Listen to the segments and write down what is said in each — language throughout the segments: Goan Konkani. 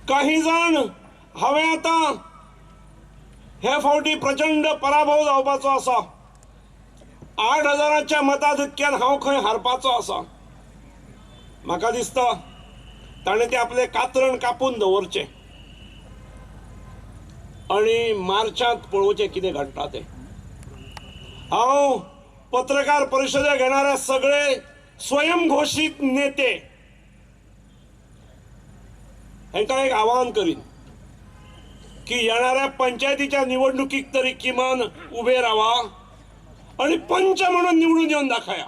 काही जाण हांवें आतां हे फावटी प्रचंड पराभव जावपाचो आसा, 8,000च्या मताधिक्यान हांव खंय हारपाचो आसा। म्हाका दिसता ताणें ते आपलें कात्रण कापून दवरचें आनी मार्चांत पळोवचें कितें घडटा तें। हांव पत्रकार परिशदे घेणारे सगळे स्वयंघोषित नेते हांकां एक आवाहन करीन की येणाऱ्या पंचायतीच्या निवडणुकीक तरी किमान उबे रावा आणि पंच म्हणून निवडून येवन दाखया।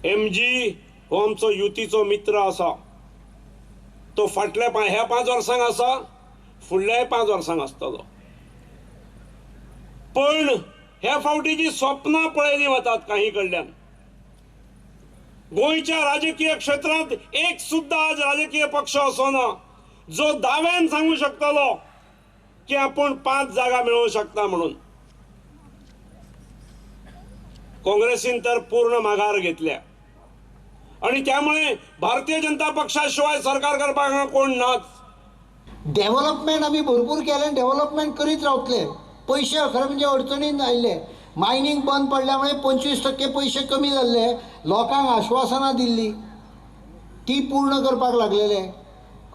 एम जी हो आमचो युतीचो मित्र आसा, तो फाटल्या ह्या 5 वर्सांक आसा, फुडल्याय 5 वर्सांक आसतलो। पण ह्या फावटी जी स्वप्नां पळयली वतात काही कडल्यान, गोंयच्या राजकीय क्षेत्रांत एक सुद्दां आज राजकीय पक्ष असो ना जो दाव्यान सांगू शकतलो की आपण 5 जागा मेळोवं शकता म्हणून। काँग्रेसीन तर पूर्ण माघार घेतल्या आणि त्यामुळे भारतीय जनता पक्षाशिवाय सरकार करपाक कोण नाच। डेव्हलपमेंट आमी भरपूर केलें, डेव्हलपमेंट करीत रावतले। पयशे खरें म्हणजे अडचणीन आयिल्ले, मायनींग बंद पडल्यामुळे 25% पयशे कमी जाल्ले, लोकांक आश्वासनां दिल्ली ती पूर्ण करपाक लागलेले।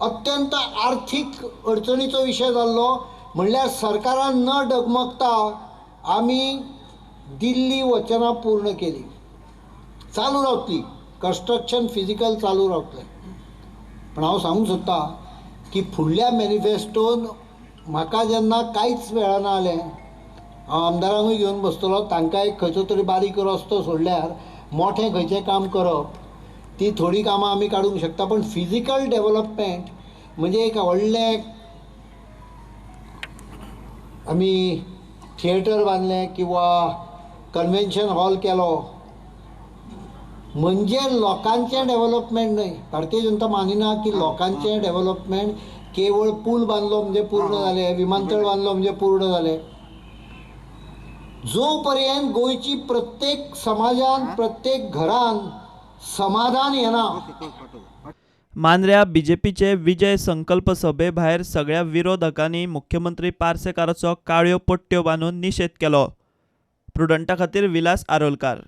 अत्यंत आर्थीक अडचणीचो विशय जाल्लो, म्हणल्यार सरकारान न डगमगता आमी दिल्ली वचनां पूर्ण केली। चालू रावतली कन्स्ट्रक्शन फिजिकल चालू रावतलें। पण हांव सांगूंक सोदतां की फुडल्या मॅनिफेस्टोन म्हाका जेन्ना कांयच मेळना जालें, हांव आमदारांकूय घेवन बसतलो, तांकां एक खंयचो तरी बारीक रस्तो सोडल्यार मोठें खंयचें काम करप, ती थोडीं कामां आमी काडूंक शकता। पण फिजिकल डेव्हलपमेंट म्हणजे एक व्हडलें आमी थिएटर बांदलें किंवा कन्वेन्शन हॉल केलो म्हणजे लोकांचें डेव्हलपमेंट न्हय। भारतीय जनता मानिना की लोकांचें डेव्हलपमेंट केवळ पूल बांदलो म्हणजे पूर्ण जालें, विमानतळ बांदलो म्हणजे पूर्ण जालें। जो पर्यंत गोंयची प्रत्येक समाजान प्रत्येक घरान समाधान येना। मांद्र्या बीजेपीचे विजय संकल्प सभे भायर सगळ्या विरोधकांनी मुख्यमंत्री पार्सेकाराचो काळ्यो पट्ट्यो बांदून निषेध केलो। प्रुडंटा खातीर विलास आरोलकार।